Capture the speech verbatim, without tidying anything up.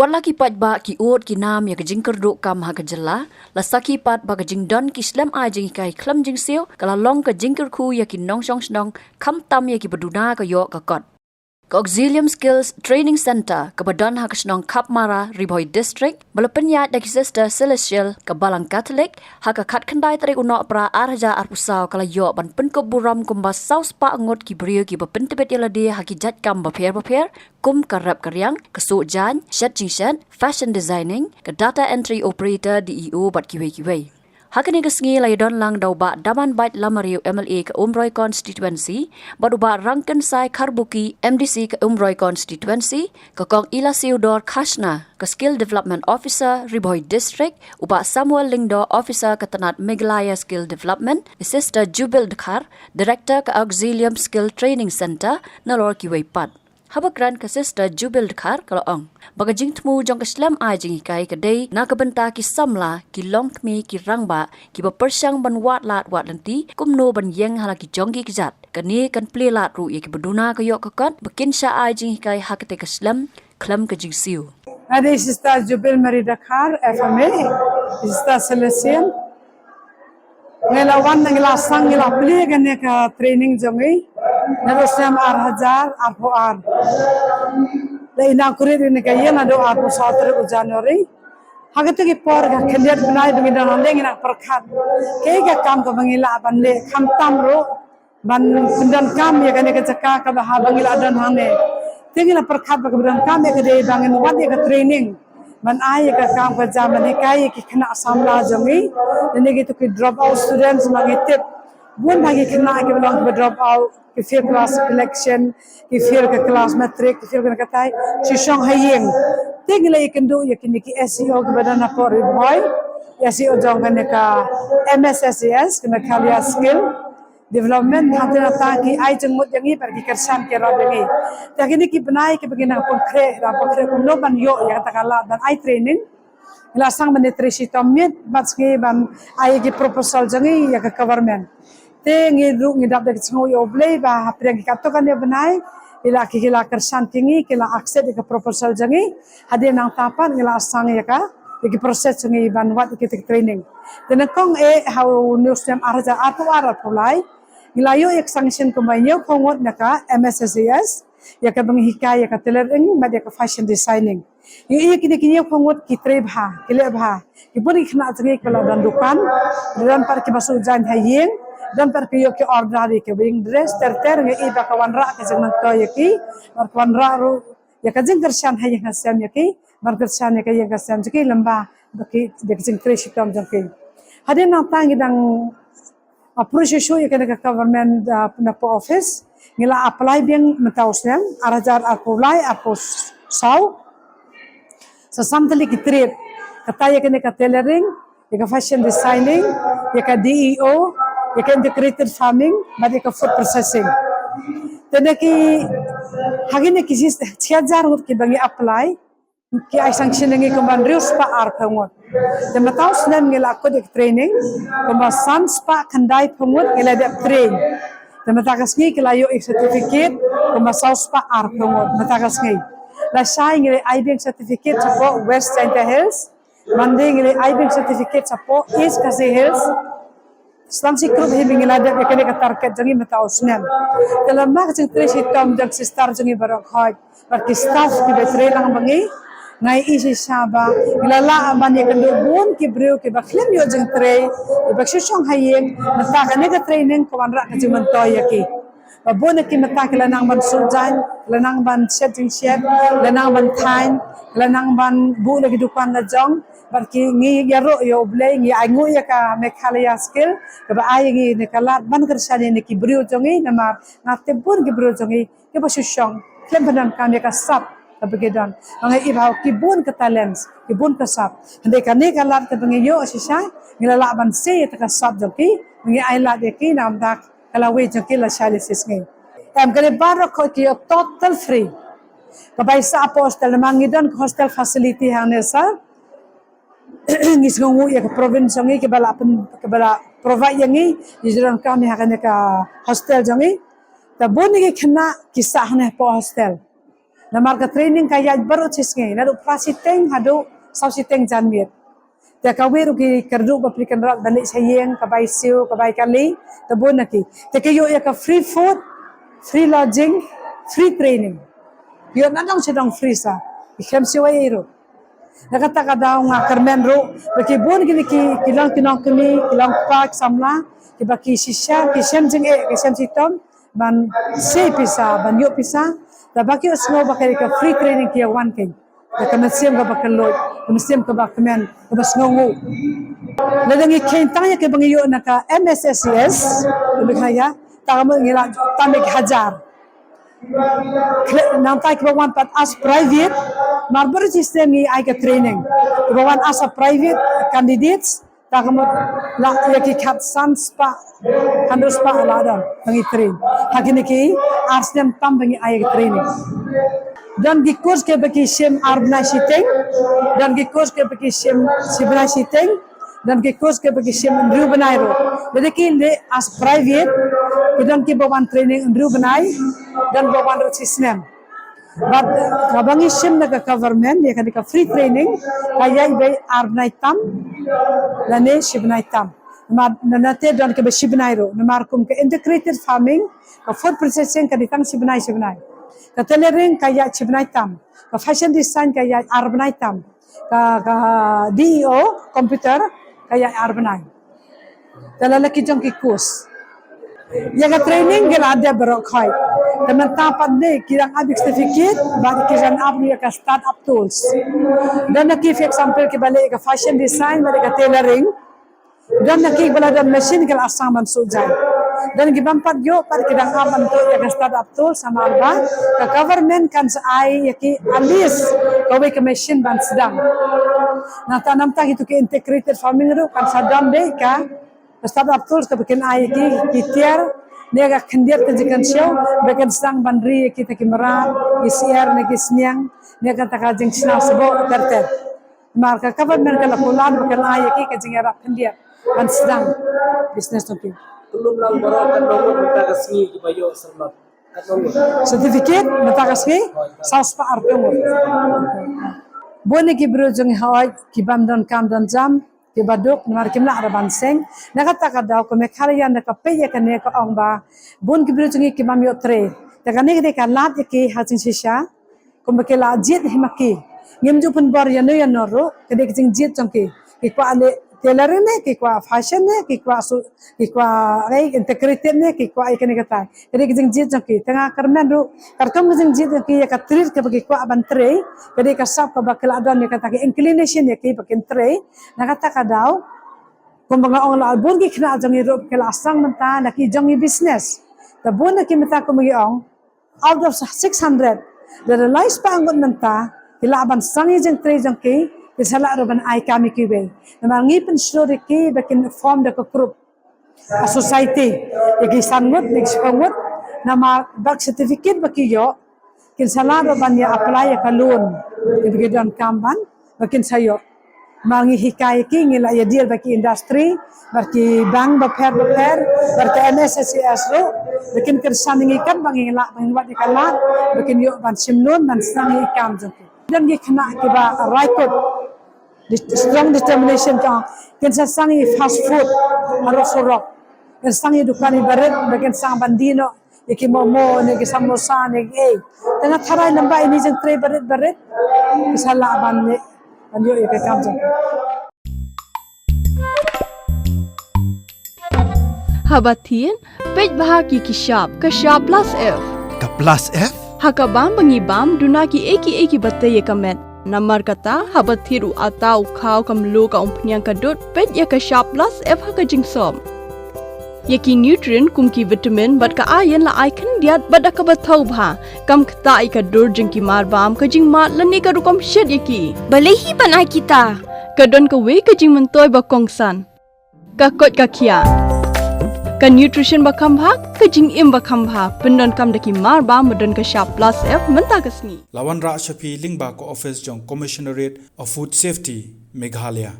Wat la ki paidbah ki ud ki nam ïa ka jingkyrduh kam ha ka jylla, la sakhi pat ba ka jingdon ki slem ai jinghikai khlem jingsiew ka la long ka jingkyrkhu ïa ki nongshong shnong, khamtam ïa kiba duna ka ïoh ka kot. Ka Auxilium Skills Training Centre kaba don ha ka shnong Khapmara, Ri Bhoi District, ba la pynïaid da ki Sister Celestial ka Balang Catholic ha ka khatkhyndai tarik u Nohprah ar hajar arphew saw, ka la ïoh ban pynkup burom kumba saw spah ngut ki briew kiba pyntbit ïa lade ha ki jait kam bapher bapher, kum ka rep ka riang, ka suh jaiñ, shet jingshet, fashion designing, ka data entry operator, D E O bad kiwei kiwei. Ha kane ka sngi la ïadon lang da u Bah Damanbait Lamariu, M L A ka Umroi Constituency, bad u Bah Rangkynsai Kharbuki, M D C ka Umroi Constituency, ka Kong Ilasiudor Khashna, ka Skill Development Officer, Ri Bhoi District, u Bah Samuel Lyngdoh, Officer ka tnat Meghalaya Skill Development, i Sister Jubil Dkhar, Director ka Auxilium Skill Training Centre, nalor kiwei pat. Haba kren ka Sister Jubil Dkhar ka la ong ba ka jingthmu jong ka slem ai jinghikai ka dei na ka bynta ki samla, ki longkmie, ki rangbah kiba pyrshang ban wad lad wad lynti kumno ban ïeng ha la ki jong ki kjat. Kane kan plie lad ruh ïa kiba duna ka ïoh ka kot ba kin shah ai jinghikai ha kata ka slem khlem ka jingsiew. Nga dei Sister Jubil Mary Dkhar, F M A, Sister Salesian. Ngi la wan, ngi la sdang, ngi la plie kane ka training jong ngi naduh snem ar hajar arphew ar. La inaugurate ïa kane ka ïing naduh arphew saw tarik u January. Ha kito ki por, ka khyndiat bnai ba ngi don hangne, ngi nang pyrkhat kaei ka kam kaba ngi lah ban leh, khamtam ruh ban pyndonkam ïa kane ka jaka kaba haba ngi la don hangne. Te ngi la pyrkhat ba kaba donkam ïa ka dei ba ngin wad ïa ka training ban ai ïa ka kam ka jam ban hikai ïa ki khynnah samla jong ngi. Lane kito ki drop out students, ma ngi tip bun ba ki khynnah kiba long kiba drop out, ki fail class election, ki fail ka class matric, ki fail ka katai, shu shong ha ïing. Te ngi la ïakynduh ïa kine ki S E O kiba don hapoh Ri Bhoi, S E O jong kane ka M S S A S, ka Meghalaya Skill Development, hangta nangta ki ai jingmut ïa ngi bad ki kyrshan ki rap ïa ngi. Te kine ki bnai kiba ngi nang pynkhreh, nang pynkhreh kumno ban ïoh ïa kata ka lad ban ai training, ngi la sdang ban ïatrei shitom miet bad sngi ban ai ki proposal jong ngi ïa ka government. Te ngi ruh ngi dap da ka jingsngew ïa U Blei ba hapdeng ki katto katne bnai, ki la, ki, ki la kyrshan ki ngi, ki la accept ïa ka proposal jong ngi. Hadien nangta pat ngi la sdang ïa ka, ïa ki process jong ngi ban wad ïa ki training. Te nyngkong eh ha une u snem ar hajar arphew ar arphew lai, ngi la ïoh ïa ka sanction kumba hynñiewphew ngut na ka M S S A S, ïa kaba ngi hikai ïa ka tailoring bad ïa ka fashion designing. Ïa, ïa kine ki hynñiewphew ngut ki trei bha, ki leh bha. Ki bun ki khynnah jong ngi kiba la don dukan, don pat kiba suh jaiñ ha ïing, don pat ki ïoh ki order ïa ki wedding dress ter ter, ngi i ba ka wanrah ka jingmyntoi ïa ki, bad ka wanrah ruh ïa ka jingkyrshan ha ïing ha sem ïa ki, ban kyrshan ïa ka ïing ka sem jong ki lyngba da ki, da ka jingtrei shitom jong ki. Hadien nangta ngi dang approach shuh shuh ïa kane ka government, ah, na post office. Ngi la apply biang mynta u snem ar hajar arphew lai arphew saw. Sa san tylli ki trade, kata ïa kane ka tailoring, ïa ka fashion designing, ïa ka D E O, ïa ka integrated farming bad ïa ka food processing. Te na ki, ha kine ki shi, shi hajar ngut kiba ngi apply, ki ai sanction ïa ngi kumba hynriew spah arphew ngut. Te mynta u snem ngi la kut ïa ka training, kumba san spah khyndaiphew ngut ngi la dep train. Te mynta ka sngi ki la ïoh ïa ka certificate kumba saw spah arphew ngut mynta ka sngi. Lashai ngi la ai biang certificate shapoh West Jaintia Hills. Mande ngi la ai biang certificate shapoh East Khasi Hills. Sdang shi group hi ba ngi la dep ïa kane ka target jong ngi mynta u snem. Te lem bad ka jingtrei shitom jong sister jong ngi baroh khoit bad ki staff kiba trei lang bad ngi, nga ïohi shisha ba ngi la lah ban ïakynduh bun ki briew kiba khlem ïoh jingtrei, kiba shu shong ha ïing, mynta kane ka training ka wanrah ka jingmyntoi ïa ki. Ba bun na ki mynta ki la nang ban suh jaiñ, ki la nang ban shet jingshet, ki la nang ban thaiñ, ki la nang ban buh la ki dukan la jong. Bad ki, ngi ïaroh ïa U Blei, ngi ainguh ïa ka Meghalaya Skill kaba ai ïa ngi ne ka lad ban kyrshan ïa ne ki briew jong ngi, namar nga tip bun ki briew jong ngi kiba shu shong khlem pyndonkam ïa ka sap kaba ki don. Ba nga i ba ki bun ka talents, ki bun ka sap. Hynrei kane ka lad kaba ngi ïoh shisha, ngi la lah ban sei ïa ka sap jong ki, ngi ai lad ïa ki namar ka lawei jong ki lashai lashisngi. Em, kane baroh khoit ki ïoh total free. Kaba i sah hapoh hostel, namar ngi don ka hostel facility hangne sir. Ngi sngewnguh ïa ka province jong ngi kiba la pyn, kiba la provide ïa ngi, ngi ju donkam ïa kane ka hostel jong ngi. Te bun ïa ki khynnah ki sah hangne hapoh hostel. Namar ka training ka ïaid baroh shi sngi, naduh phra shiteng haduh saw shiteng janmiet. Te kawei ruh ki kyrduh ba pli kynrad ban leit sha ïing, ka bai siew, ka bai kali, te bun na ki. Te ka ïoh ïa ka free food, free lodging, free training. Ïoh nadong shadong free sa. Ki khlem siew ei ei ruh. Na kata ka daw nga kyrmen ruh ba ki bun kine ki, ki long ki nongkmie, ki long kpa, ki samla, kiba ki shisha, ki shem jingeh, ki shem shitom ban sei pisa, ban ïoh pisa. Te ba ki sngew ba ka dei ka free training ki ïa wan kein. Te ka mynsiem kaba kylluid, ka mynsiem kaba kmen, kaba sngewnguh. Lada ngi kheiñ tang ïa kaba ngi ïoh na ka M S S E S Meghalaya, tang ma ngi la tam ki hajar. Nangta kiba wan pat as private, mar baroh shi snem ngi ai ka training. Kiba wan as a private candidates, ta ka mut la ïa ki khatsan spah, hynriew spah la don ba ngi train. Ha kine ki ar snem tam ba ngi ai ka training. Don ki course kiba ki shim ar bnai shiteng, don ki course kiba ki shim shi bnai shiteng, don ki course kiba ki shim hynriew bnai ruh. Lada ki leh as private, ki don kiba wan training hynriew bnai, don ba wan ruh shi snem. Bad kaba ngi shim na ka government ïa kane ka free training ka ïaid beit ar bnai tam lane shi bnai tam. Namar na, nate don kaba shi bnai ruh, namar kum ka integrated farming, ka food processing ka dei tang shi bnai shi bnai. Ka tailoring ka ïaid shi bnai tam, ka fashion design ka ïaid ar bnai tam, ka, ka D E O computer ka ïaid ar bnai. Te la la ki jong ki course. Ïa ka training ki la dep baroh khoit. Te mynta pat ne ki dang ap certificate bad ki dang ap ïa ka start up tools. Don na ki, for example, kiba leh ka fashion design bad ka tailoring. Don na kiba la don machine ki la sdang ban suh jai. Don ki bym pat ïoh pat ki dang ap ban tuh ïa ka start up tools namar ba ka government kan sa ai ïa ki at least kawei ka machine ban sdang. Nangta namar kito ki integrated farming ruh kan sa don beit ka start up tools kaba kin ai ïa ki, ki tiar ne ka khyndiat ka jingkynshew ba kin sdang ban ri ïa kita ki mrad, ki syiar ne ki sniang ne kata ka jingshna sboh ter ter. Namar ka government ka la kular ba kan ai ïa ki ka jingïarap khyndiat ban sdang business jong ki. Ka num lang baroh katno ngut mynta ka sngi kiba ïoh sanad? Katno ngut? Certificate mynta ka sngi saw spah arphew ngut. Bun na ki briew jong ngi hooid ki bym don kam don jam, kiba duk namar kim lah ruh ban seng. Na kata ka daw ka Meghalaya da ka peit ïa kane ka ong ba bun ki briew jong ngi ki bym ïoh trei. Te kane ka dei ka lad ïa ki ha jingshisha. Kumba ki la jied hi ma ki. Ngim ju pynbor ïano ïano ruh, ka dei ka jingjied jong ki. Ki kwah leh tailoring ne, ki kwah fashion ne, ki kwah su, ki kwah, eh, integrated ne, ki kwah ïa kane katai. Ka dei ka jingjied jong ki. Te nga kyrmen ruh, katkum ka jingjied jong ki ïa ka trade kaba ki kwah ban trei, ka dei ka sap kaba ki la don ïa kata ka inclination ïa ki ba kin trei. Na kata ka daw, kumba nga ong la bun ki khynnah jong ngi ruh ki la sdang mynta na ki jong ngi business. Te bun na ki mynta kumba ngi ong, out of six hundred, lada lai spah ngut mynta ki lah ban sdang ïa jingtrei jong ki, ki sa lah ruh ban ai kam ïa kiwei. Namar ngi pynshlur ïa ki ba kin form da ka group, a society, ïa ki san ngut, ïa ki shiphew ngut. Namar bad certificate ba ki ïoh, kin sa lah ruh ban ïa apply ïa ka loan, ïa ba ki don kam ban, ba kin sa ïoh. Namar ngi hikai ïa ki, ngi la ïa deal bad ki industry, bad ki bank bapher bapher, bad ka M S S E S ruh, ba kin kyrshan ïa ngi katba ngi lah, ba ngin wad ïa ka lad, ba kin ïoh ban shim loan, ban sdang ïa ki kam jong ki. Don ki khynnah kiba rai kut, de-, strong determination ka, kin sa sdang ïa fast food, ha surok. Kin sdang ïa dukan iba rit, ba kin sdang ban die noh ïa ki momo ne ki samosa ne ki ei. Te nga tharai lem ba ïa kine ki jingtrei barit barit ki sa lah ban leh, ban ïoh ïa ka kam jong ki. Haba thied, peit bha ïa ki shap, ka shap plus F. Ka plus F? Ha ka bam ba ngi bam, duna kiei kiei kiba tei ïa ka met. Namar kata, haba thied u atta, u khaw, ka mluh, ka umphniang, ka dud, peit ïa ka shap plus F ha ka jingsop. Ïa ki nutrient kum ki vitamin bad ka iron la ai khyndiat bad da kaba thaw bha. Kam ktah ïa ka dur jong ki marbam, ka jingmad lane ka rukom shet ïa ki. Balei hi ban ai kita? Ka don kawei ka jingmyntoi ba kongsan. Ka koit ka khiah. Ka nutrition ba kham bha, ka jingim ba kham bha. Pyndonkam da ki marbam ba don ka shap plus F mynta ka sngi. La wanrah sha phi lyngba ka office jong Commissionerate of Food Safety, Meghalaya.